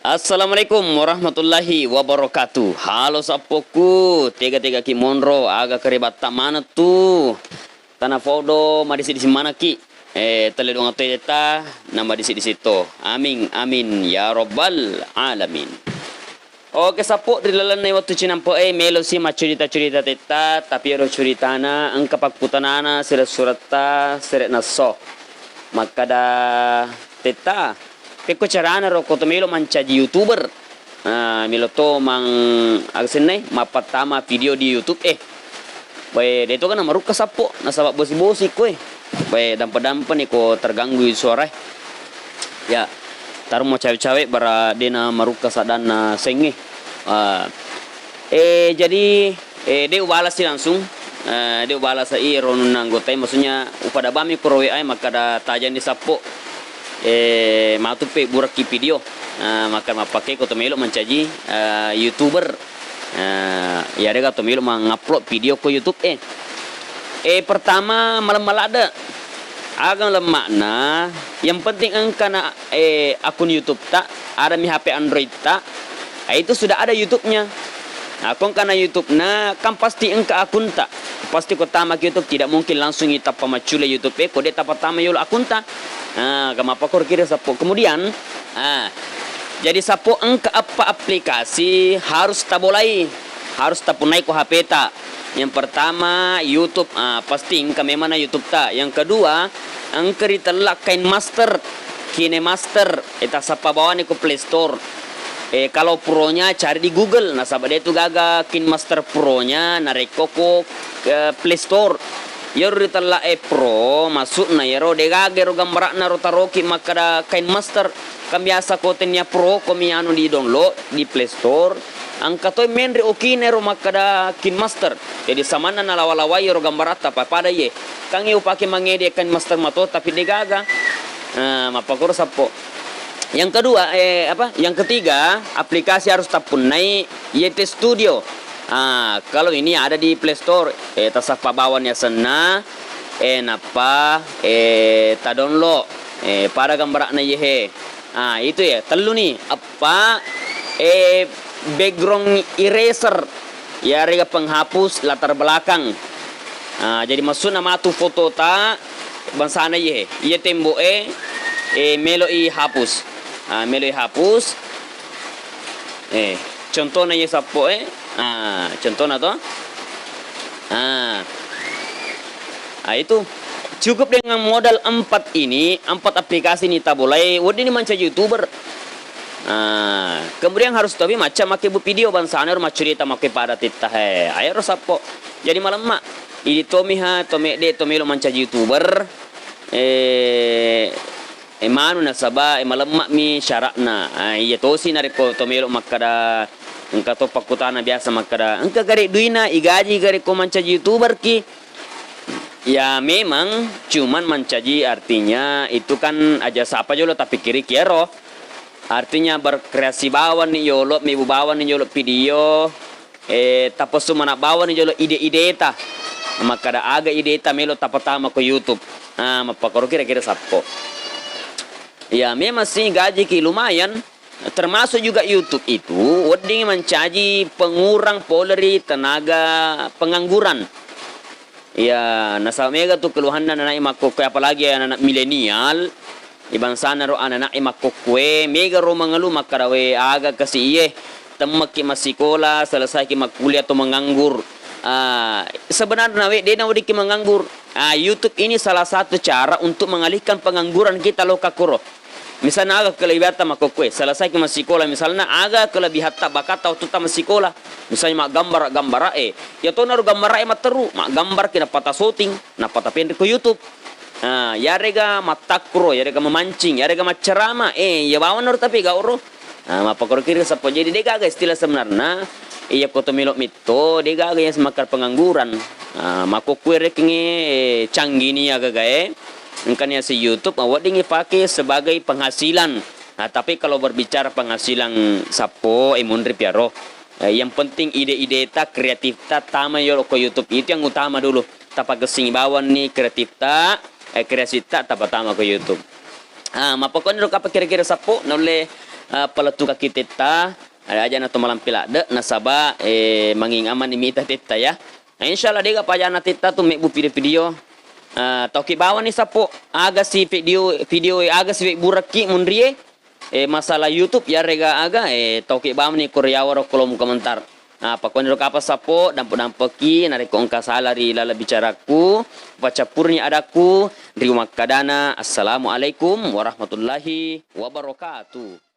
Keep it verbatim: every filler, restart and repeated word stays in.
Assalamualaikum warahmatullahi wabarakatuh. Halo sappokku, tega-tega ki monro, aga kerebatta maneng tu. Tana fodo madisi-disi maneng ki. Eh, telle doang to ita, na madisi-disi to. Amin, amin, ya rabbal alamin. Oke, sappo, ri lalenna wettu cinampe'e, melo si maccurita-curita tetta, tapi ero curitana engka pakkutanana sere suretta, sere nesso. Makkada tetta, pekko carana ro ko to melo mancaji YouTuber? Ah, melo to mang, aga senna e, mappattama video di YouTube e. Bae, de to kan marukka sappo, nasaba bosi-bosi koe. Bae, dampa-dampa ni ko terganggu suara e. Ya, tarung mo cawe-cawe bara dena marukka sadanna sengnge. Ah, eh, jadi, eh, de ubalasi langsung. Eh, de ubalasa i ronunna anggotae, maksudnya upada bami ko ro W A e makkada tajang di sappo. Eh, matu pe burakki video. Ah, maka mappake ko to melo mancaji, eh, YouTuber. Eh, iyarega to melo mangupload video ko YouTube e. Eh, pertama, malemma ladde. Aga lemma'na, yang penting engkana, eh, akun YouTube ta, ada mi H P Android ta, ah, itu sudah ada YouTube-nya. Nah, ko engkana YouTube-na, kan pasti engka akunta. Pasti ko tama ke YouTube, tidak mungkin langsung itappa maccule YouTube e, ko de tappa tama yolo akunta. Nah, kamappakoro kira sappo. Kemudian, ah, jadi sappo engka eppa aplikasi harus tabolai, harus tapunnai ko H P ta. Yang pertama, YouTube, ah, pasti engka memang na YouTube ta. Yang kedua, engka ritella KineMaster, KineMaster, eh, tasappa bawani ko Play Store. Eh, kalau Pro-nya cari di Google, nasaba de tu gaga KineMaster Pro-nya narekko ko, eh, Play Store. Iyaro ritella e Pro, maksudna iyaro de gaga ro gambara'na ro taroki makkada KineMaster. Kan biasa ko tennia Pro, ko mi anu di download di Play Store, engka toi menre okine ro makkada KineMaster. Jadi samanna nalawa-lawai ro gambaratta pa-, pada iye. Kan iye upake mangede KineMaster mato, tapi de gaga. Nah, mappakoro sappo. Yang kedua, eh, apa? Yang ketiga, aplikasi harus tapunnai Y T Studio. Ah, kalau ini ada di Play Store, eh, tasappa bawani asenna, eh, nappa, eh, ta download, eh, pada gambara'na iyehe. Ah, itu ya, tellu ni. Eppa, eh, background eraser, iyarega penghapus latar belakang. Ah, jadi maksudna matu foto ta, bangsana iye, iye tembo e, eh, melo i hapus. Ah, melo i hapus. Eh, contohna iye sappo e. Ah, contohna to. Ah. Ah, itu. Cukup dengan modal empat ini, empat aplikasi ini tabolai, wedding ni mancaji YouTuber. Ah, kemudian harus tobi macca make bu video bangsana ro maccurita make pada titta he. Aero sappo. Jadi malemma. Idi tomi ha, to medde to melo mancaji YouTuber. Eh, eh, manu nasaba, eh, malemma mi syaratna. Ah, iya tosi narekko to melo makkada engka to pakkutana biasa makkada, engka gare duina, igaji gare ko mancaji YouTuber ki? Ya memang, cuman mancaji artinya itu kan aja sapa jolo tapikkiriki ero. Artinya berkreasi bawang ni jolo, mebbu bawang ni jolo video, eh, tapessu mana bawang ni jolo ide-ideta. Makkada aga ideta melo tapatama ko YouTube. Ah, mappakoro kira-kira sappo. Ya memang sih gajiki lumayan. Termasuk juga YouTube itu wedding mancaji pengurang pole ri tenaga pengangguran. Iya, nasaba mega tu keluhanna anak-anak makkokkoe, apalagi anak-anak milenial, ibangsana ro anak-anak makkokkoe, mega ro mengeluh makkada, "We, aga kasi iye, temmekki massikola, selesaiki makkuliah atau menganggur." Ah, sebenarna we, dena weddikki menganggur. Ah, YouTube ini salah satu cara untuk mengalihkan pengangguran kita lo kakkoro. Misalna aga kelebihatta makkokkoe, selesaiki massikola, misalna aga kelebihatta bakatta wettutta massikola, misalnya maggambara-gambara e, iya tona ro gambara e matteru, maggambarki nappa tasoting, nappa tapenre ko YouTube. Nah, yarega mattakkuro, yarega memancing, yarega maccarama, eh, iya bawanna ro tapi gauro. Nah, mappakkoro kiri sappo. Jadi de gaga istilah sebenarna, iya ko to melo mitto, de gaga yang semakar pengangguran. Nah, makkokkoe rekengnge, eh, canggih ni agagae. Engkani yaseng YouTube, ah, wedding ipake sebagai penghasilan. Nah, tapi kalau berbicara penghasilan sappo, eh, munri piaro. Eh, yang penting ide-ideta, kreatifta, tama yolo ko YouTube. Itu yang utama dulu. Tapakessingi bawang ni kreatifta, eh, kreasitta, tapatama ko YouTube. Ah, mappakoni ro kapang kira-kira sappo, naulle eh, palettukakki tetta, eh, aja' na to malampe ladde', nasaba', eh, manging amanni mita tetta ya. Nah, insyaallah dega pajana tetta tu mebbu video-video. Eh, tauki bawani sappo, aga si video, video aga si webburakki munrie, eh, masalah YouTube yarega aga, eh, tauki bawani ko riawaro kolom komentar. Nah, pakoniro kapang sappo, dampe-dampeki narekko engka sala ri laleng bicaraku, pacappurni adakku ri makkadana, Assalamualaikum warahmatullahi wabarakatuh.